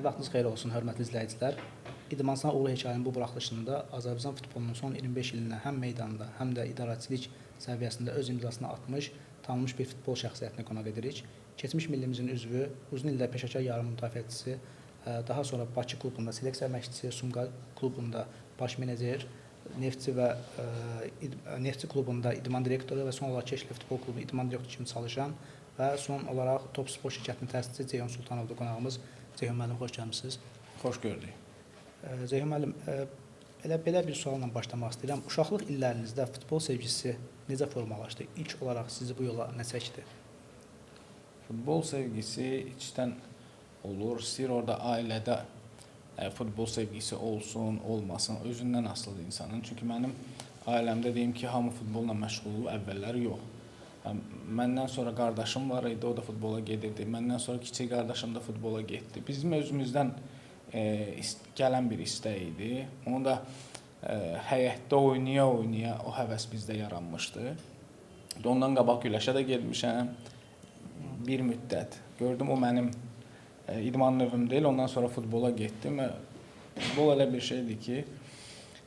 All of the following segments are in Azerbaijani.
Vaxtınız xeyir olsun, hörmətli izləyicilər. İdmançılar uğurlu hekayənin bu buraxılışında Azərbaycan futbolunun son 25 ilində həm meydanda, həm də idarəçilik səviyyəsində öz imzasını atmış, tanınmış bir futbol şəxsiyyətini qonaq edirik. Keçmiş millimizin üzvü, uzun illər peşəkar yarım müdafiəçisi, daha sonra Bakı klubunda seleksiya məşqçisi, Sumqayıt klubunda baş menecer, Neftçi və Neftçi klubunda idman direktoru və son olaraq Keşli futbol klubu idman direktoru kimi çalışan və son olaraq Top Sport şirkətinin təsisçisi Ceyhun Sultanovdur qonağımız. Ceyhun müəllim, xoş gəlmisiniz. Xoş gördük. Ceyhun müəllim, elə belə bir sualla başlamaq istəyirəm. Uşaqlıq illərinizdə futbol sevgisi necə formalaşdı? İlk olaraq sizi bu yola nə çəkdi? Futbol sevgisi içdən olur. İstəyir orada ailədə futbol sevgisi olsun, olmasın, özündən asılıdır insanın. Çünki mənim ailəmdə deyim ki, hamı futbolla məşğul olub, əvvəlləri yox. Məndən sonra qardaşım var idi, o da futbola gedirdi. Məndən sonra kiçik qardaşım da futbola getdi. Bizim özümüzdən gələn bir istək idi. Onu da həyətdə oynaya-oynaya o həvəs bizdə yaranmışdı. Ondan qabaq güləşə də getmişəm bir müddət. Gördüm o mənim idman növüm deyil. Ondan sonra futbola getdim. Futbol elə bir şeydir ki,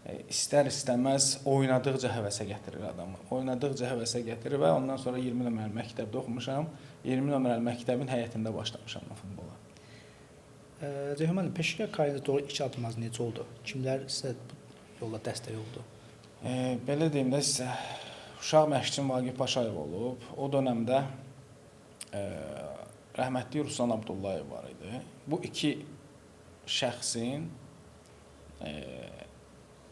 istər-istəməz oynadıqca həvəsə gətirir adamı. Oynadıqca həvəsə gətirir və ondan sonra 20 nömrəli məktəbdə oxumuşam. 20 nömrəli məktəbin həyətində başlamışam mən futbola. Ceyhun müəllim, peşəkar karyerinizə doğru ilk addımınız necə oldu? Kimlər sizə bu yolla dəstək oldu? Belə deyim də sizə, uşaq məşqçim Vaqif Paşayev olub. O dönəmdə rəhmətli Ruslan Abdullayev var idi. Bu iki şəxsin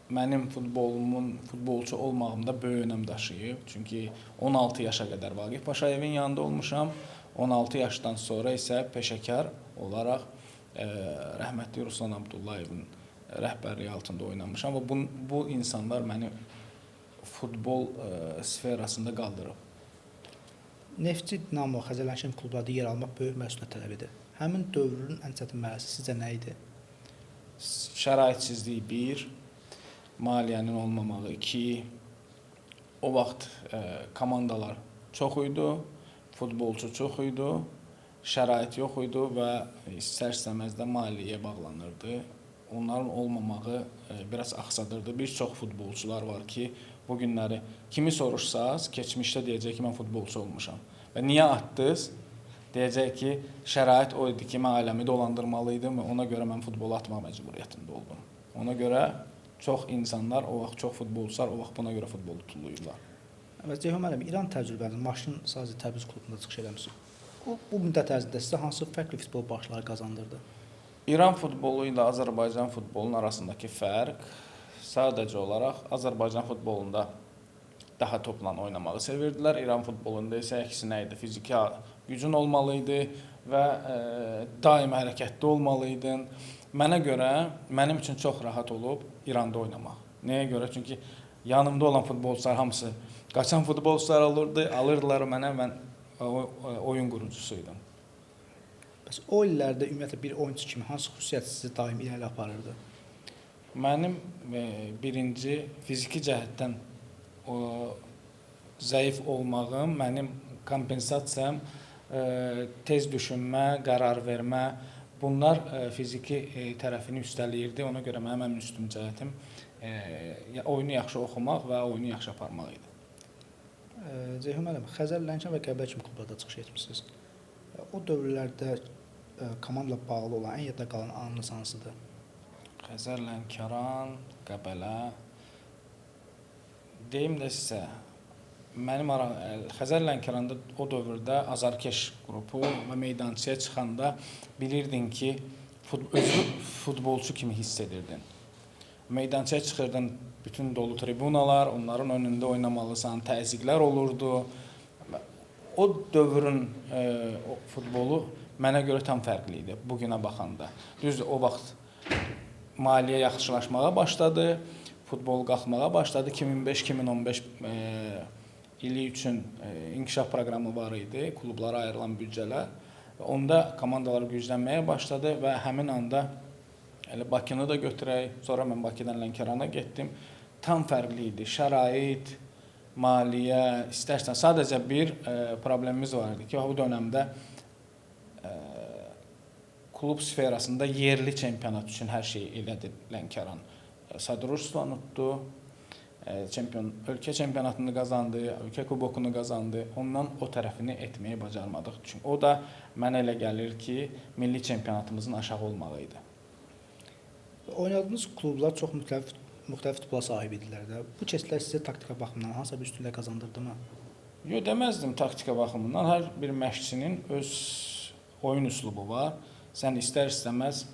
mənim futbolumun, futbolçu olmağımda böyük önəm daşıyıb. Çünki 16 yaşa qədər Vaqif Paşayevin yanında olmuşam. 16 yaşdan sonra isə peşəkar olaraq rəhmətli Ruslan Abdullayevin rəhbərliyi altında oynamışam və bu insanlar məni futbol sferasında qaldırıb. Neftçi, Dinamo, Xəzər Lənkəran klublarda yer almaq böyük məsuliyyət tələb edir. Həmin dövrün ən çətin mərhələsi sizcə nə idi? Şəraitsizlik bir, maliyyənin olmamağı iki. O vaxt komandalar çox idi, futbolçu çox idi, şərait yox idi və istər-istəməz də maliyyəyə bağlanırdı. Onların olmamağı biraz axsadırdı. Bir çox futbolçular var ki, bu günləri kimi soruşsaz, keçmişdə deyəcək ki, mən futbolçu olmuşam. Və niyə atdınız? Deyəcək ki, şərait o idi ki, mən ailəmi dolandırmalı idim və ona görə mən futbolu atmaq məcburiyyətində oldum. Ona görə çox insanlar, o vaxt çox futbolçular o vaxt buna görə futbolu tulluyurlar. Və Ceyhun müəllim, İran təcrübəniz, Maşın Sazi Təbriz klubunda çıxış eləmisiniz. Bu müddət ərzində sizə hansı fərqli futbol baxışları qazandırdı? İran futbolu ilə Azərbaycan futbolunun arasındakı fərq sadəcə olaraq Azərbaycan futbolunda daha topla oynamağı sevirdilər. İran futbolunda isə əksinə idi. Fiziki gücün olmalı idi və daim hərəkətdə olmalı idin. Mənə görə, mənim üçün çox rahat olub İranda oynamaq. Nəyə görə? Çünki yanımda olan futbolçular hamısı qaçan futbolçular olurdu, alırdılar mənə, mən oyun qurucusuydum. Bəs o illərdə ümumiyyətlə bir oyunçu kimi hansı xüsusiyyət sizi daim irəli aparırdı? Mənim birinci fiziki cəhətdən zəif olmağım, mənim kompensasiyam, tez düşünmə, qərar vermə, bunlar fiziki tərəfini üstələyirdi. Ona görə mənim ən üstün cəhətim oyunu yaxşı oxumaq və oyunu yaxşı aparmaq idi. Ceyhun müəllim, Xəzər Lənkəran və Qəbələ kimi klublarda çıxış etmisiniz. O dövrlərdə komandla bağlı olan ən yadda qalan anınız hansıdır? Xəzər Lənkəran, Qəbələ. Deyim də sizə, mənim Xəzər Lənkəranda o dövrdə azarkeş qrupu və meydançıya çıxanda bilirdin ki, özünü futbolçu kimi hiss edirdin. Meydançıya çıxırdın, bütün dolu tribunalar, onların önündə oynamalısan, təzyiqlər olurdu. O dövrün o futbolu mənə görə tam fərqli idi bugünə baxanda. Düzdür, o vaxt maliyyə yaxşılaşmağa başladı, futbol qalxmağa başladı. 2005-2015 ili üçün inkişaf proqramı var idi, klublara ayrılan büdcələr. Onda komandalar güclənməyə başladı və həmin anda elə Bakını da götürək, sonra mən Bakıdan Lənkərana getdim. Tam fərqli idi. Şərait, maliyyə, istərsən sadəcə bir problemimiz var idi ki, o dönəmdə Klub sferasında yerli çempionat üçün hər şeyi elədi Lənkəran. Sadruslan utdu, ölkə çempionatını qazandı, ölkə kubokunu qazandı. Ondan o tərəfini etməyi bacarmadıq. Çünki o da mənə elə gəlir ki, milli çempionatımızın aşağı olmağı idi. Oynadığınız klublar çox müxtəlif futbola sahib idilər də. Bu keçidlər sizə taktika baxımından hansısa bir üstünlük qazandırdı mı? Yox, deməzdim taktika baxımından. Hər bir məşqçinin öz oyun üslubu var. Sən istər-istəməz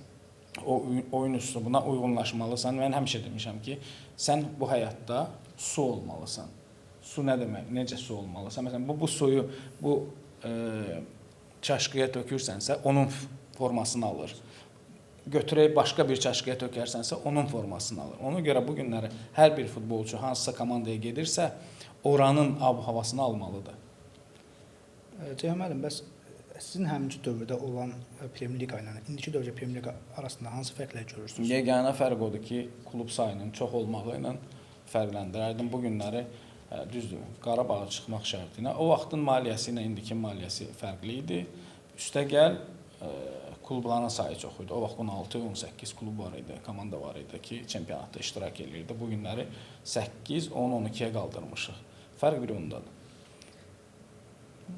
o oyun üslubuna uyğunlaşmalısan. Mən həmişə demişəm ki, sən bu həyatda su olmalısan. Su nə demək? Necə su olmalısan? Məsələn, bu suyu bu çaşqıya tökürsənsə, onun formasını alır. Götürək başqa bir çaşqıya tökərsənsə, onun formasını alır. Ona görə bu günləri hər bir futbolçu hansısa komandaya gedirsə, oranın ab-havasını almalıdır. Ceyhun müəllim, bəs sizin həminki dövrdə olan Premyer Liqa ilə indiki dövrdə Premyer Liqa arasında hansı fərqlər görürsünüz? Yeganə fərq odur ki, klub sayının çox olmağı ilə fərqləndirərdim. Bu günləri düzdür, Qarabağa çıxmaq şərti ilə o vaxtın maliyyəsi ilə indiki maliyyəsi fərqli idi. Üstəgəl klubların sayı çox idi. O vaxt 16-18 klub var idi, komanda var idi ki, çempionatda iştirak eləyirdi. Bu günləri 8, 10, 12-yə qaldırmışıq. Fərq bir ondadır.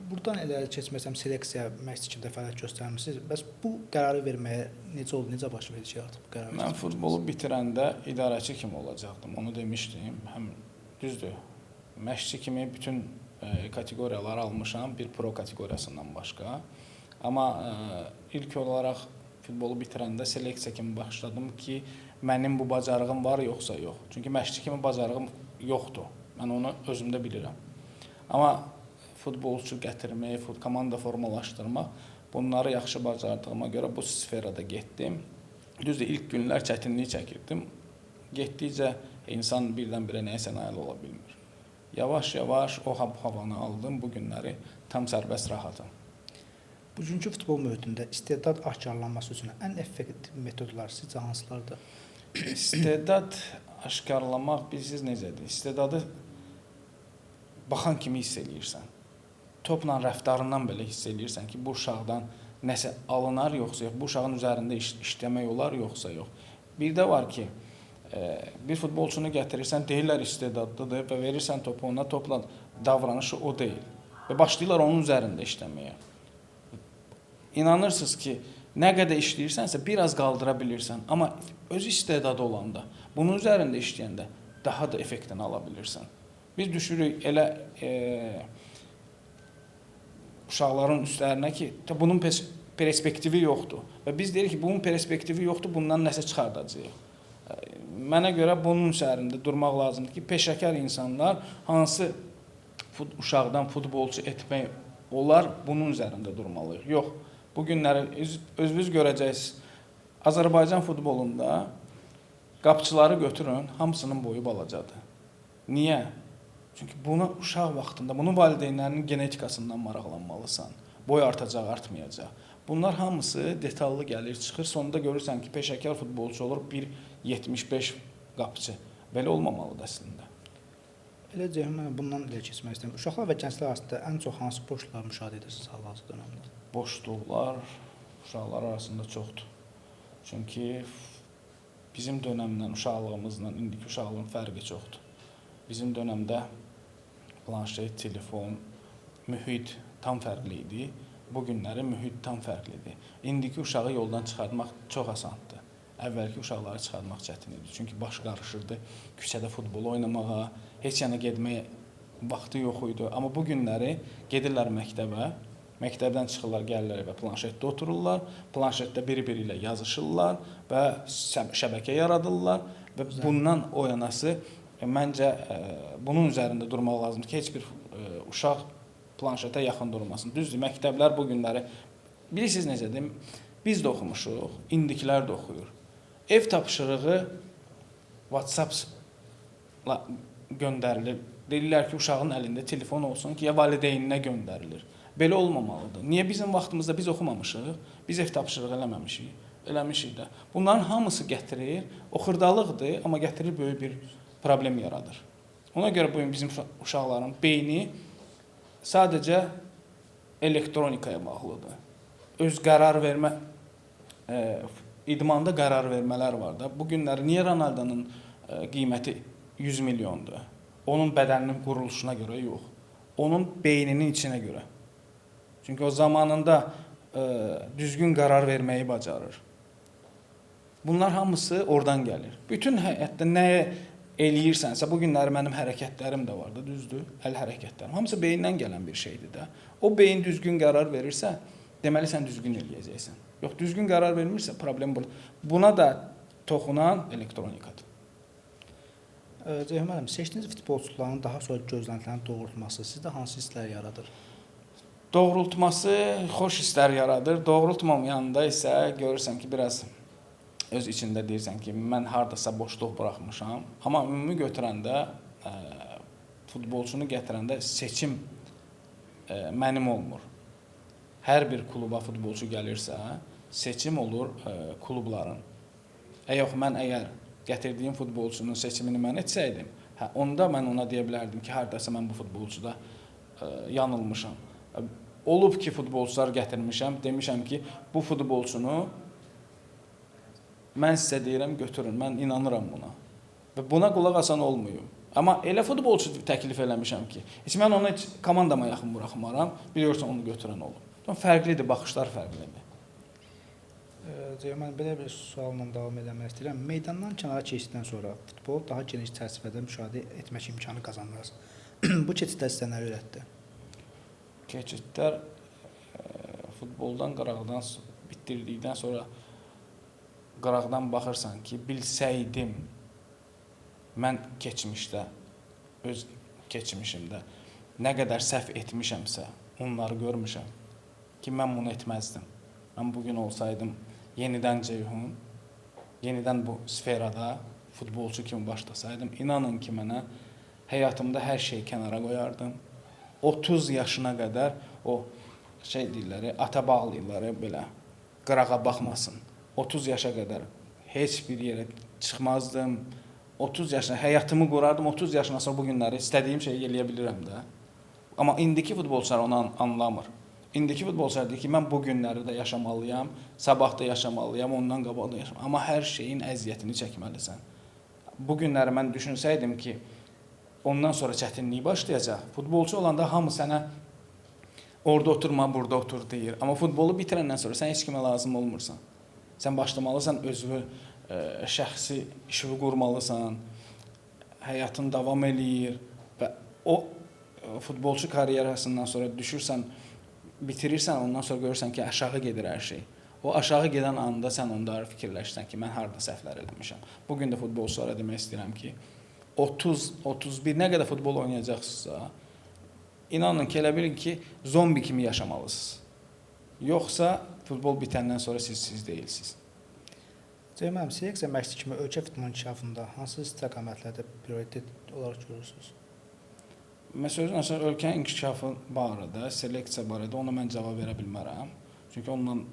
Buradan elə keçməsəm seleksiya məşqçi kimi də fəaliyyət göstərmisiniz. Bəs bu qərarı verməyə necə oldu, necə baş verdi ki, artıq bu qərarı? Mən futbolu bitirəndə idarəçi kimi olacaqdım. Onu demişdim. Həm düzdür, məşqçi kimi bütün kateqoriyaları almışam, bir pro kateqoriyasından başqa. Amma ilk olaraq futbolu bitirəndə seleksiya kimi başladım ki, mənim bu bacarığım var yoxsa yox. Çünki məşqçi kimi bacarığım yoxdur. Mən onu özümdə bilirəm. Amma futbolçu gətirmək, komanda formalaşdırmaq, bunları yaxşı bacardığıma görə bu sferada getdim. Düzdür, ilk günlər çətinlik çəkirdim. Getdikcə insan birdən-birə nəyəsə nail ola bilmir. Yavaş-yavaş o havanı aldım. Bu günləri tam sərbəst rahatım. Bugünkü futbol mühitində istedad aşkarlanması üçün ən effektiv metodlar sizcə hansılardır? İstedad aşkarlamaq bilirsiniz necədir? İstedadı baxan kimi hiss eləyirsən. Topla rəftarından belə hiss eləyirsən ki, bu uşaqdan nəsə alınar yoxsa yox, bu uşağın üzərində işləmək olar yoxsa yox. Bir də var ki, bir futbolçunu gətirirsən, deyirlər istedadlıdır və verirsən topu ona, topla davranışı o deyil. Və başlayırlar onun üzərində işləməyə. İnanırsınız ki, nə qədər işləyirsənsə biraz qaldıra bilirsən, amma öz istedadı olanda, bunun üzərində işləyəndə daha da effektini ala bilirsən. Biz düşürük elə uşaqların üstlərinə ki, bunun perspektivi yoxdur. Və biz deyirik ki, bunun perspektivi yoxdur, bundan nəsə çıxardacağıq. Mənə görə bunun üzərində durmaq lazımdır ki, peşəkar insanlar hansı uşaqdan futbolçu etmək olar, bunun üzərində durmalıyıq. Yox, bu günləri özünüz görəcəksiniz. Azərbaycan futbolunda qapçıları götürün, hamısının boyu balacadır. Niyə? Çünki buna uşaq vaxtında, bunun valideynlərinin genetikasından maraqlanmalısan. Boy artacaq, artmayacaq. Bunlar hamısı detallı gəlir, çıxır. Sonunda görürsən ki, peşəkar futbolçu olur 1.75 qapçı. Belə olmamalıdır əslində. Elə Ceyhun müəllim, bundan elə keçmək istəyirəm. Uşaqlar və gənclər arasında ən çox hansı boşluqlar müşahidə edirsiniz hal-hazırda dönəmdə? Boşluqlar uşaqlar arasında çoxdur. Çünki bizim dönəmlə, uşaqlığımızla indiki uşaqlığın fərqi çoxdur. Bizim dönəmdə planşet, telefon, mühit tam fərqli idi. Bu günləri mühit tam fərqlidir. İndiki uşağı yoldan çıxartmaq çox asandır. Əvvəlki uşaqları çıxartmaq çətin idi. Çünki baş qarışırdı küçədə futbol oynamağa, heç yana getməyə vaxtı yox idi. Amma bu günləri gedirlər məktəbə, məktəbdən çıxırlar, gəlirlər evə, planşetdə otururlar, planşetdə bir-biri ilə yazışırlar və şəbəkə yaradırlar və bundan o yanası məncə bunun üzərində durmaq lazımdır ki, heç bir uşaq planşetə yaxın durmasın. Düzdür, məktəblər bu günləri bilirsiniz necədir? Biz də oxumuşuq, indikilər də oxuyur. Ev tapşırığı WhatsApp-la göndərilir. Deyirlər ki, uşağın əlində telefon olsun ki, ya valideyninə göndərilir. Belə olmamalıdır. Niyə bizim vaxtımızda biz oxumamışıq, biz ev tapşırığı eləməmişik, eləmişik də. Bunların hamısı gətirir, o xırdalıqdır, amma gətirir böyük bir problem yaradır. Ona görə bugün bizim uşaqların beyni sadəcə elektronikaya bağlıdır. Öz qərar vermə İdmanda qərar vermələr var da. Bu günləri niyə Ronaldonun qiyməti 100 milyondur? Onun bədəninin quruluşuna görə yox. Onun beyninin içinə görə. Çünki o zamanında düzgün qərar verməyi bacarır. Bunlar hamısı oradan gəlir. Bütün həyatda nəyə eləyirsənsə, bu günləri mənim hərəkətlərim də var da, düzdür? Əl hərəkətlərim. Hamısı beyindən gələn bir şeydir də. O beyin düzgün qərar verirsə, deməli sən düzgün eləyəcəksən. Yox, düzgün qərar vermirsə, problem burada. Buna da toxunan elektronikadır. Ceyhun müəllim, seçdiyiniz futbolçuların daha sonra gözləntilərini doğrultması sizdə hansı hisslər yaradır? Doğrultması xoş hisslər yaradır. Doğrultmamayanda isə görürsən ki, biraz öz içində deyirsən ki, mən hardasa boşluq buraxmışam. Amma ümumi götürəndə, futbolçunu gətirəndə seçim mənim olmur. Hər bir kluba futbolçu gəlirsə, seçim olur klubların. Yox, mən əgər gətirdiyim futbolçunun seçimini mən etsəydim, hə, onda mən ona deyə bilərdim ki, hardasa mən bu futbolçuda yanılmışam. Olub ki, futbolçular gətirmişəm, demişəm ki, bu futbolçunu mən sizə deyirəm, götürün, mən inanıram buna. Və buna qulaq asan olmayıb. Amma elə futbolçu təklif eləmişəm ki, heç mən onu heç komandama yaxın buraxmaram, biliyorsan onu götürən olub. Fərqlidir, baxışlar fərqlidir. Ceyhun müəllim, belə bir sualla davam eləmək istəyirəm. Meydandan kənara keçdikdən sonra futbol daha geniş çərçivədə müşahidə etmək imkanı qazandınız. Bu keçidlər sizə nə öyrətdi? Keçidlər futboldan qıraqdan bitirdikdən sonra qıraqdan baxırsan ki, bilsəydim mən keçmişdə, öz keçmişimdə nə qədər səhv etmişəmsə, onları görmüşəm ki, mən bunu etməzdim. Mən bugün olsaydım yenidən Ceyhun, yenidən bu sferada futbolçu kimi başlasaydım, inanın ki, mənə həyatımda hər şeyi kənara qoyardım. 30 yaşına qədər o şey deyirlər, ata bağlayırlar belə, qırağa baxmasın. 30 yaşa qədər heç bir yerə çıxmazdım. 30 yaşına həyatımı qurardım. 30 yaşından sonra bu günləri istədiyim şeyi eləyə bilirəm də. Amma indiki futbolçular onu anlamır. İndiki futbolçular deyir ki, mən bu günləri də yaşamalıyam, sabah da yaşamalıyam, ondan qabaq da yaşamalıyam. Amma hər şeyin əziyyətini çəkməlisən. Bu günləri mən düşünsəydim ki, ondan sonra çətinlik başlayacaq. Futbolçu olanda hamı sənə orada oturma, burada otur deyir. Amma futbolu bitirəndən sonra sən heç kimə lazım olmursan. Sən başlamalısan, özünü, şəxsi işini qurmalısan, həyatın davam eləyir və o futbolçu karyerasından sonra düşürsən, bitirirsən, ondan sonra görürsən ki, aşağı gedir hər şey. O aşağı gedən anda sən onları fikirləşirsən ki, mən harada səhvlər eləmişəm. Bu gün də futbolçulara demək istəyirəm ki, 30, 31 nə qədər futbol oynayacaqsınızsa, inanın ki, elə bilin ki, zombi kimi yaşamalısınız. Yoxsa futbol bitəndən sonra siz deyilsiniz. Ceyhun müəllim, seleksiya məşqçisi kimi ölkə futbolunun inkişafında hansı istiqamətlərdə prioritet olaraq görürsünüz? Mən sözün açığı, ölkənin inkişafı barədə, seleksiya barədə ona mən cavab verə bilmərəm. Çünki onunla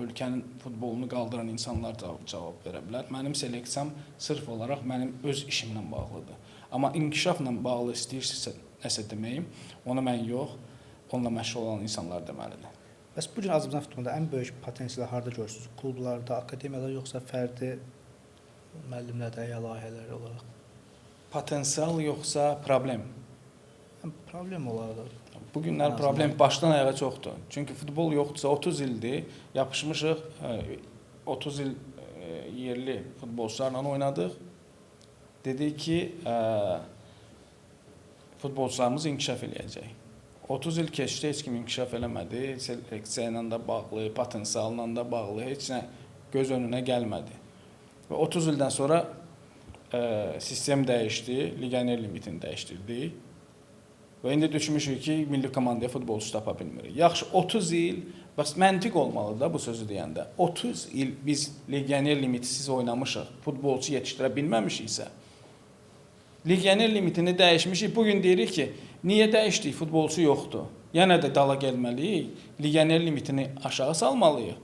ölkənin futbolunu qaldıran insanlar cavab verə bilər. Mənim seleksiyam sırf olaraq mənim öz işimlə bağlıdır. Amma inkişafla bağlı istəyirsinizsə nəsə deməyim, onu mən yox, onunla məşğul olan insanlar deməlidir. Bəs bu gün Azərbaycan futbolunda ən böyük potensialı harda görürsünüz? Klublarda, akademiyalarda, yoxsa fərdi müəllimlərdə ya layihələr olaraq? Potensial yoxsa problem? Problem olaraq. Bu günlər problem başdan ayağa çoxdur. Çünki futbol yoxdursa 30 ildir, yapışmışıq, 30 il yerli futbolçularla oynadıq. Dedik ki, futbolçularımız inkişaf eləyəcək. 30 il keçdi, heç kim inkişaf eləmədi. Seleksiya ilə də bağlı, potensialla da bağlı, heç nə göz önünə gəlmədi. Və 30 ildən sonra sistem dəyişdi, legioner limitini dəyişdirdik. Və indi düşmüşük ki, milli komandaya futbolçu tapa bilmirik. Yaxşı, 30 il, bəs məntiq olmalı da bu sözü deyəndə. 30 il biz legioner limitsiz oynamışıq, futbolçu yetişdirə bilməmişiksə, legioner limitini dəyişmişik. Bugün deyirik ki, niyə dəyişdik, futbolçu yoxdur. Yenə də dala gəlməliyik, legioner limitini aşağı salmalıyıq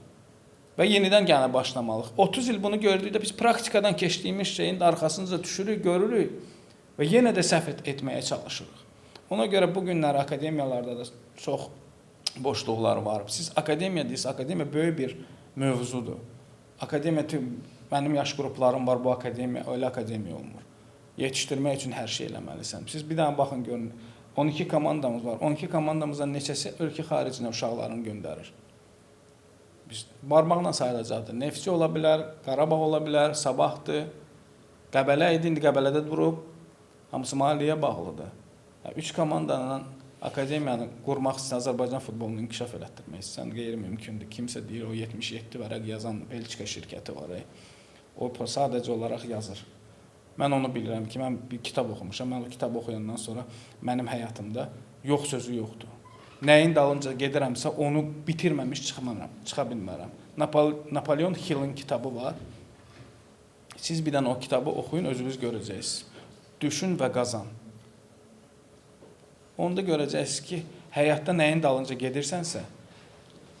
və yenidən gələ başlamalıyıq. 30 il bunu gördükdə biz praktikadan keçdiyimiz şeyin arxasınca düşürük, görürük və yenə də səhv etməyə çalışırıq. Ona görə bu günlər akademiyalarda da çox boşluqlar var. Siz akademiya deyirsiniz, akademiya böyük bir mövzudur. Akademiya, mənim yaş qruplarım var, bu akademiya, elə akademiya olmur. Yetişdirmək üçün hər şey eləməlisən. Siz bir dənə baxın görün. 12 komandamız var. 12 komandamızdan neçəsi ölkə xaricinə uşaqlarını göndərir? Biz barmaqla sayılacaqdır. Neftçi ola bilər, Qarabağ ola bilər, Sabahdır, Qəbələ idi, indi Qəbələdə durub. Hamısı maliyyəyə bağlıdır. 3 komandanla akademiyanı qurmaq istəyən Azərbaycan futbolunu inkişaf elətdirmək istəyən qeyri-mümkündür. Kimsə deyir o 77 vərəq yazan Belçika şirkəti var. O sadəcə olaraq yazır. Mən onu bilirəm ki, mən bir kitab oxumuşam. Mən o kitabı oxuyandan sonra mənim həyatımda yox sözü yoxdur. Nəyin dalınca gedirəmsə onu bitirməmiş çıxmaram, çıxa bilmərəm. Napoleon Hill'in kitabı var. Siz bir dənə o kitabı oxuyun, özünüz görəcəksiniz. Düşün və qazan. Onda görəcəksiniz ki, həyatda nəyin dalınca gedirsənsə,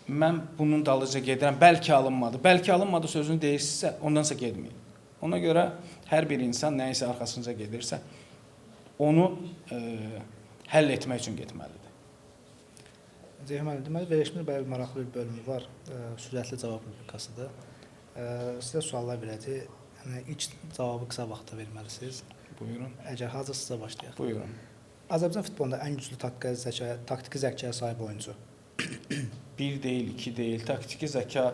mən bunun dalınca gedirəm, bəlkə alınmadı. Bəlkə alınmadı sözünü deyirsinizsə, ondansa getməyin. Ona görə hər bir insan nəyisə arxasınca gedirsə, onu həll etmək üçün getməlidir. Ceyhun müəllim, deməli verilişimizin belə bir maraqlı bir bölümü var. Sürətli cavab rubrikasıdır. Sizə suallar verəcək. Yəni ilk cavabı qısa vaxtda verməlisiniz. Buyurun. Əgər hazırsınızsa başlayaq. Buyurun. Azərbaycan futbolunda ən güclü taktiki zəkaya sahib oyuncu. Bir deyil, iki deyil. Taktiki zəka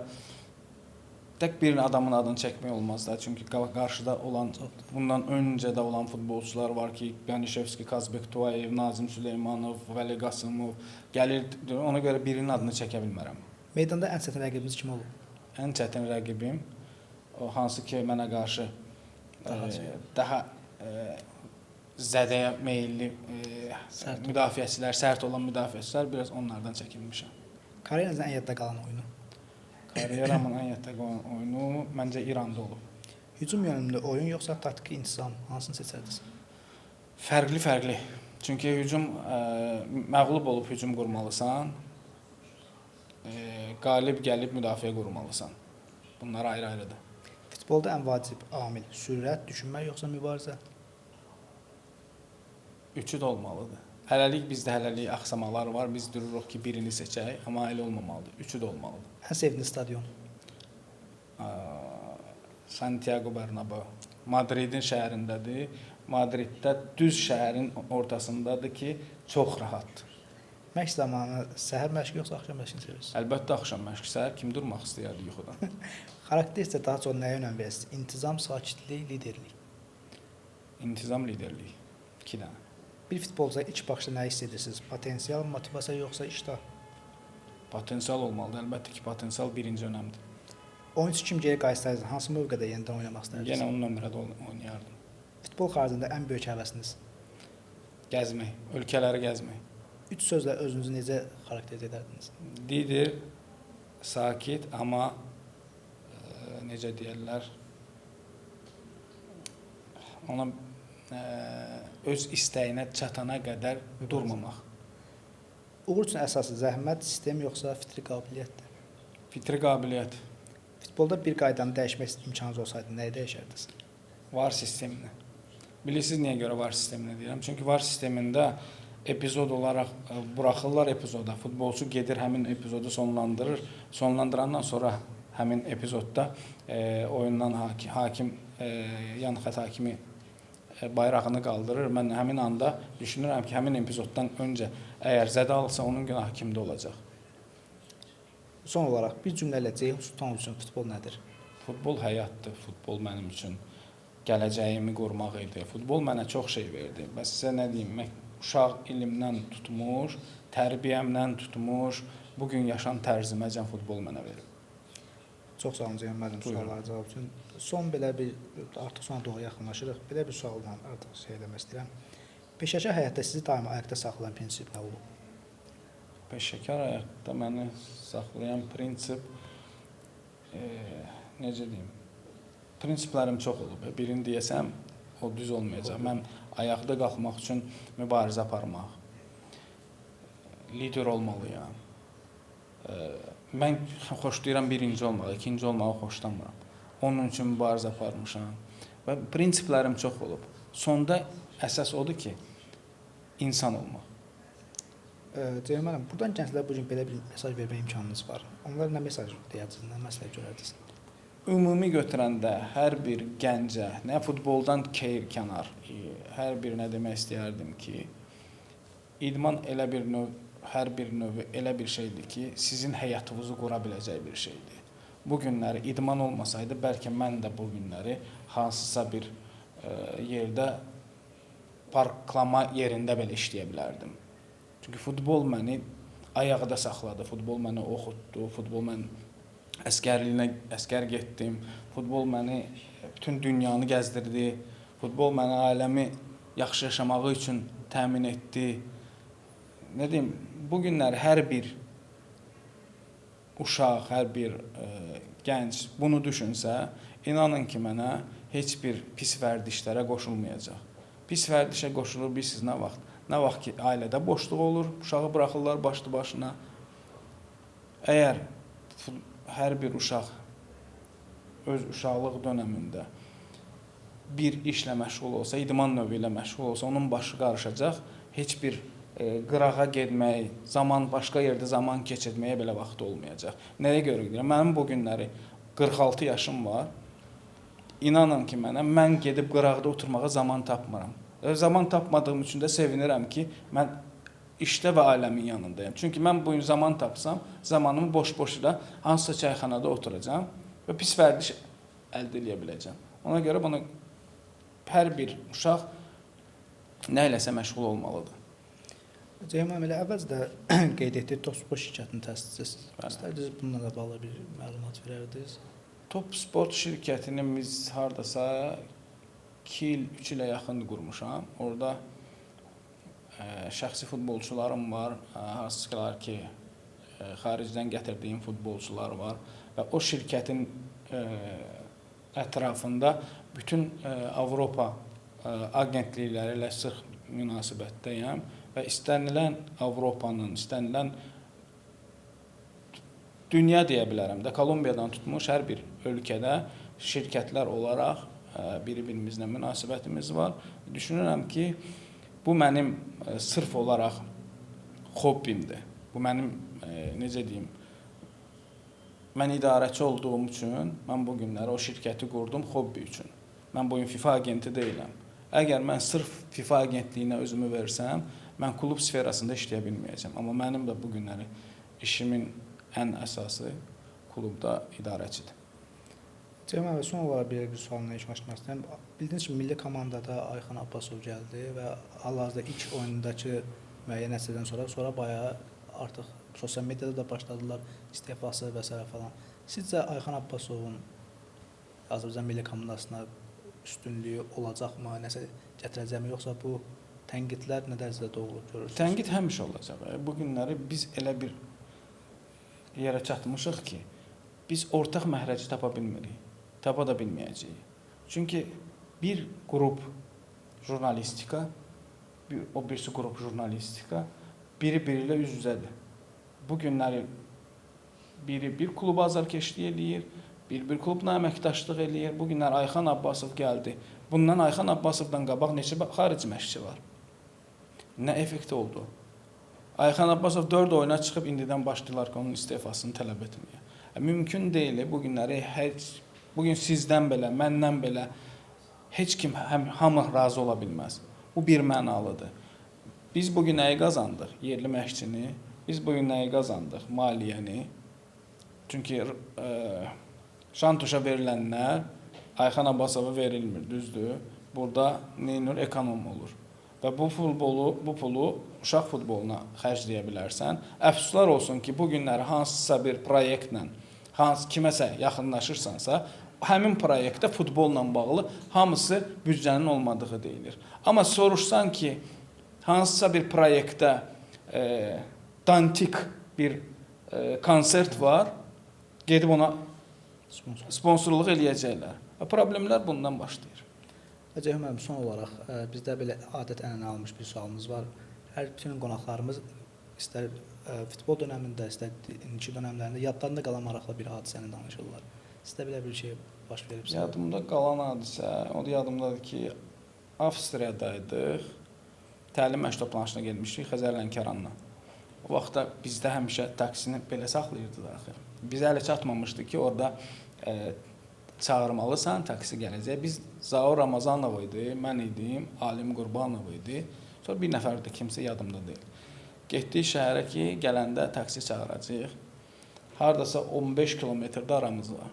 tək bir adamın adını çəkmək olmaz da. Çünki qarşıda olan, bundan öncə də olan futbolçular var ki, Yanişevski, Kazbek Tuayev, Nazim Süleymanov, Vəli Qasımov gəlir. Ona görə birinin adını çəkə bilmərəm. Meydanda ən çətin rəqibiniz kim olub? Ən çətin rəqibim o hansı ki mənə qarşı daha zədəyə meyilli müdafiəçilər, sərt olan müdafiəçilər, biraz onlardan çəkinmişəm. Karyeranızın ən yadda qalan oyunu? Karyeramın ən yadda qalan oyunu məncə İranda olub. Hücum yönümlü oyun yoxsa taktiki intizam, hansını seçərdiniz? Fərqli-fərqli. Çünki hücum məğlub olub hücum qurmalısan, qalib gəlib müdafiə qurmalısan. Bunlar ayrı-ayrıdır. Futbolda ən vacib amil sürət, düşünmək yoxsa mübarizə? Üçü də olmalıdır. Hələlik bizdə hələlik axsamalar var. Biz dururuq ki, birini seçək, amma elə olmamalıdır. Üçü də olmalıdır. Ən sevdiyiniz stadion? Santiago Bernabéu. Madridin şəhərindədir. Madriddə düz şəhərin ortasındadır ki, çox rahatdır. Məşq zamanı səhər məşqi yoxsa axşam məşqini sevirsiniz? Əlbəttə axşam məşqi. Səhər kim durmaq istəyərdi yuxudan? Xarakter isə daha çox nəyə önəm verirsiniz? İntizam, sakitlik, liderlik. İntizam, liderlik. 2 dənə. Bir futbolcuya ilk baxışda nə hiss edirsiniz? Potensial, motivasiya yoxsa iştah? Potensial olmalıdır. Əlbəttə ki, potensial birinci önəmdir. Oyunçu kim geri qayıtsaydınız, hansı mövqedə yenidən oynamaq istərdiniz? Yenə 10 nömrədə oynayardım. Futbol xaricində ən böyük həvəsiniz? Gəzmək, ölkələri gəzmək. 3 sözlə özünüzü necə xarakterizə edərdiniz? Lider, sakit, amma necə deyərlər, ona öz istəyinə çatana qədər durmamaq. Uğur üçün əsası zəhmət, sistem yoxsa fitri qabiliyyətdir? Fitri qabiliyyət. Futbolda bir qaydanı dəyişmək imkanınız olsaydı, nəyi dəyişərdiniz? VAR sistemini. Bilirsiniz niyə görə VAR sistemini deyirəm? Çünki VAR sistemində epizod olaraq buraxırlar epizoda. Futbolçu gedir, həmin epizodu sonlandırır. Sonlandırandan sonra həmin epizodda oyundan hakim, yan xətt hakimi bayrağını qaldırır. Mən həmin anda düşünürəm ki, həmin epizoddan öncə əgər zədə alırsa, onun günahı kimdə olacaq? Son olaraq bir cümlə ilə Ceyhun Sultanov üçün futbol nədir? Futbol həyatdır. Futbol mənim üçün gələcəyimi qurmaq idi. Futbol mənə çox şey verdi. Bəs sizə nə deyim? Mən uşaq ilimdən tutmuş, tərbiyəmdən tutmuş, bugün yaşam tərziməcən futbol mənə verib. Çox sağ olun Ceyhun müəllim suallara cavab üçün. Son belə bir, artıq sona doğru yaxınlaşırıq. Belə bir sualla artıq şey eləmək istəyirəm. Peşəkar həyatda sizi daima ayaqda saxlayan prinsip nə olub? Peşəkar həyatda məni saxlayan prinsip, necə deyim, prinsiplərim çox olub. Birini deyəsəm, o düz olmayacaq. Mən ayaqda qalxmaq üçün mübarizə aparmaq, lider olmalıyam. Mən xoşlayıram birinci olmağı, ikinci olmağı xoşlamıram. Onun üçün mübarizə aparmışam. Və prinsiplərim çox olub. Sonda əsas odur ki, insan olmaq. Ceyhun müəllim, buradan gənclərə bu gün belə bir mesaj vermək imkanınız var. Onlara nə mesaj deyərdiniz, nə məsləhət görərdiniz? Ümumi götürəndə hər bir gəncə, nə futboldan kənar, hər birinə demək istəyərdim ki, idman elə bir növ, hər bir növü elə bir şeydir ki, sizin həyatınızı qura biləcək bir şeydir. Bu günləri idman olmasaydı, bəlkə mən də bu günləri hansısa bir yerdə parklama yerində belə işləyə bilərdim. Çünki futbol məni ayaqda saxladı, futbol məni oxutdu, futbol mən əsgərliyinə əsgər getdim, futbol məni bütün dünyanı gəzdirdi, futbol məni ailəmi yaxşı yaşamağı üçün təmin etdi. Nə deyim, bu günlər hər bir uşaq, hər bir gənc bunu düşünsə, inanın ki, mənə heç bir pis vərdişlərə qoşulmayacaq. Pis vərdişə qoşulur bilirsiniz nə vaxt? Nə vaxt ki, ailədə boşluq olur, uşağı buraxırlar başlı başına. Əgər hər bir uşaq öz uşaqlıq dönəmində bir işlə məşğul olsa, idman növü ilə məşğul olsa, onun başı qarışacaq, heç bir qırağa getmək, zaman başqa yerdə zaman keçirməyə belə vaxtı olmayacaq. Nəyə görə deyirəm? Mənim bu günləri 46 yaşım var. İnanın ki mənə, mən gedib qıraqda oturmağa zaman tapmıram. Zaman tapmadığım üçün də sevinirəm ki, mən işdə və ailəmin yanındayım. Çünki mən bu gün zaman tapsam, zamanımı boş-boşuna hansısa çayxanada oturacağam və pis vərdiş əldə eləyə biləcəm. Ona görə bunu hər bir uşaq nə iləsə məşğul olmalıdır. Ceyhun müəllim, elə əvvəlcə də qeyd etdik, Top Sport şirkətinin təsisçisiniz. İstərdiniz bununla da bağlı bir məlumat verərdiniz. Top Sport şirkətini biz hardasa 2 il, 3 ilə yaxın qurmuşam. Orada şəxsi futbolçularım var, hansılar ki, xaricdən gətirdiyim futbolçular var və o şirkətin ətrafında bütün Avropa agentlikləri ilə sıx münasibətdəyəm və istənilən Avropanın, istənilən dünya deyə bilərəm də, Kolumbiyadan tutmuş hər bir ölkədə şirkətlər olaraq bir-birimizlə münasibətimiz var. Düşünürəm ki, bu mənim sırf olaraq hobbimdir. Bu mənim, necə deyim, mən idarəçi olduğum üçün mən bu günləri o şirkəti qurdum hobbi üçün. Mən bugün FIFA agenti deyiləm. Əgər mən sırf FIFA agentliyinə özümü versəm, mən klub sferasında işləyə bilməyəcəm. Amma mənim də bu günləri işimin ən əsası klubda idarəçidir. Ceyhun müəllim, son olaraq belə bir sualla yekunlaşdırmaq istəyirəm. Bildiyiniz kimi milli komandada Ayxan Abbasov gəldi və hal-hazırda ilk oyundakı müəyyən nəticədən sonra bayağı artıq sosial mediada da başladılar istefası və s. falan. Sizcə Ayxan Abbasovun Azərbaycan milli komandasına üstünlüyü olacaqmı, nəsə gətirəcəkmi, yoxsa bu tənqidlər nə dərəcədə doğru görürsünüz? Tənqid həmişə olacaq. Bu günləri biz elə bir yerə çatmışıq ki, biz ortaq məhrəci tapa bilmirik. Tapa da bilməyəcəyik. Çünki bir qrup jurnalistika, o birisi qrup jurnalistika, biri-biri ilə üz-üzədir. Bu günləri biri bir kluba azarkeşlik eləyir, bir klubla əməkdaşlıq eləyir. Bu günlər Ayxan Abbasov gəldi. Bundan Ayxan Abbasovdan qabaq neçə xarici məşqçi var? Nə effekt oldu? Ayxan Abbasov 4 oyuna çıxıb indidən başlayırlar ki, onun istefasını tələb etməyə. Mümkün deyil. Bu günləri heç, bugün sizdən belə, məndən belə heç kim, hamı razı ola bilməz. Bu bir mənalıdır. Biz bugün nəyi qazandıq? Yerli məşqçini. Biz bugün nəyi qazandıq? Maliyyəni. Çünki Şantuşa verilənlər Ayxan Abbasova verilmir, düzdür? Burada neynir? Ekonom olur. Və bu pulu uşaq futboluna xərcləyə bilərsən. Əfsuslar olsun ki, bu günləri hansısa bir proyektlə, kiməsə yaxınlaşırsansa, həmin proyektdə futbolla bağlı hamısı büdcənin olmadığı deyilir. Amma soruşsan ki, hansısa bir proyektdə dantik bir konsert var, gedib ona sponsorluq eləyəcəklər. Və problemlər bundan başlayır. Ceyhun müəllim, son olaraq bizdə belə adət-ənənə almış bir sualımız var. Hər bütün qonaqlarımız istər futbol dönəmində, istər indiki dönəmlərində yadlarında qalan maraqlı bir hadisəni danışırlar. Sizdə belə bir şey baş veribsə? Yadımda qalan hadisə, o da yadımdadır ki, Avstriyadaydıq. Təlim məşq toplanışına getmişdik Xəzər Lənkəranla. O vaxtda bizdə həmişə taksini belə saxlayırdılar axı. Bizə hələ çatmamışdı ki, orada Çağırmalısan, taksi gələcək. Biz Zaur Ramazanov idi, mən idim, Alim Qurbanov idi. Sonra bir nəfər də kimsə yadımda deyil. Getdik şəhərə ki, gələndə taksi çağıracağıq. Hardasa 15 kilometrdə aramız var.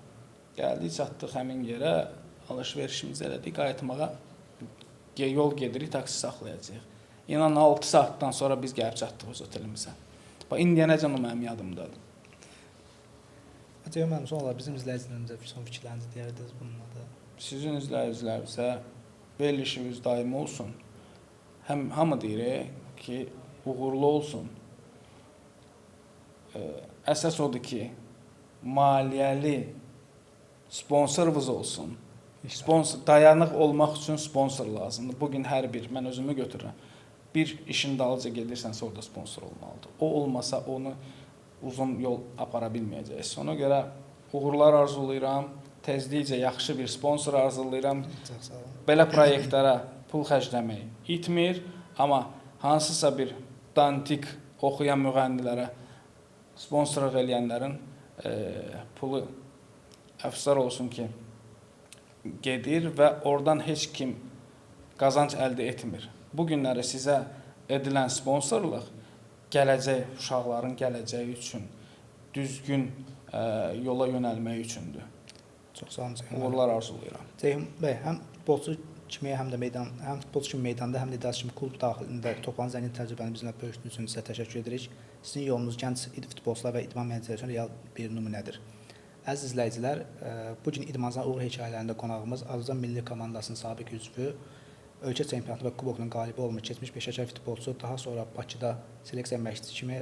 Gəldik, çatdıq həmin yerə, alış-verişimizi elədik, qayıtmağa yol gedirik, taksi saxlayacağıq. İnan 6 saatdan sonra biz gəlib çatdıq öz otelimizə. Bax indiyənəcən o mənim yadımdadır. Ceyhun müəllim, son olaraq bizim izləyicilərimizə son fikirlərinizi deyərdiniz bununla da. Sizin izləyicilərimizə verilişimiz daimi olsun. Həm hamı deyir ki, uğurlu olsun. Əsas odur ki, maliyyəli sponsorunuz olsun. Sponsor dayanıq olmaq üçün sponsor lazımdır. Bu gün hər bir, mən özümü götürürəm. Bir işin dalınca gedirsənsə orada sponsor olmalıdır. O olmasa onu uzun yol apara bilməyəcəksən. Ona görə uğurlar arzulayıram. Tezlikcə yaxşı bir sponsor arzulayıram. Çox sağ olun. Belə proyektlərə pul xərcləmək itmir, amma hansısa bir dantik oxuyan müğənnilərə sponsorluq eləyənlərin pulu əfsuslar olsun ki, gedir və oradan heç kim qazanc əldə etmir. Bu günləri sizə edilən sponsorluq gələcək uşaqların gələcəyi üçün düzgün yola yönəlmək üçündür. Çox sağ olun Ceyhun müəllim. Uğurlar arzulayıram. Ceyhun bəy, həm futbolçu kimi, həm də meydan, həm futbolçu kimi meydanda, həm də idarəçi kimi klub daxilində toplanan zəngin təcrübəni bizimlə bölüşdüyünüz üçün sizə təşəkkür edirik. Sizin yolunuz gənc futbolçular və idman menecerləri üçün real bir nümunədir. Əziz izləyicilər, bu gün İdmancan uğur hekayələrində qonağımız Azərbaycan milli komandasının sabiq üzvü, ölkə çempionatı və kubokunun qalibi olmuş keçmiş peşəkar futbolçu, daha sonra Bakıda seleksiya məşqçisi kimi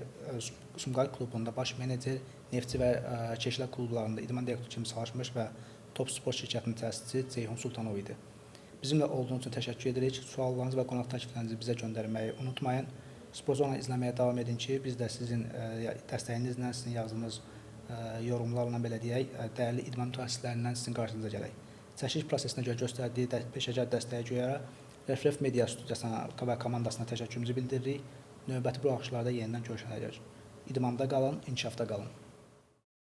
Sumqayıt klubunda baş menecer, Neftçi və Keşlər klublarında idman direktoru kimi çalışmış və Top Sport şirkətinin təsisçisi Ceyhun Sultanov idi. Bizimlə olduğunuz üçün təşəkkür edirik. Suallarınızı və qonaq təkliflərinizi bizə göndərməyi unutmayın. Sporzona izləməyə davam edin ki, biz də sizin dəstəyinizlə, sizin yazdığınız yorumlarla belə deyək, dəyərli idman mütəxəssislərindən sizin qarşınıza gələk. Çəkiliş prosesinə görə göstərdiyi peşəkar dəstəyə görə Ref Media studiyasına və komandasına təşəkkürümüzü bildiririk. Növbəti buraxılışlarda yenidən görüşənədək. İdmanda qalın, inkişafda qalın.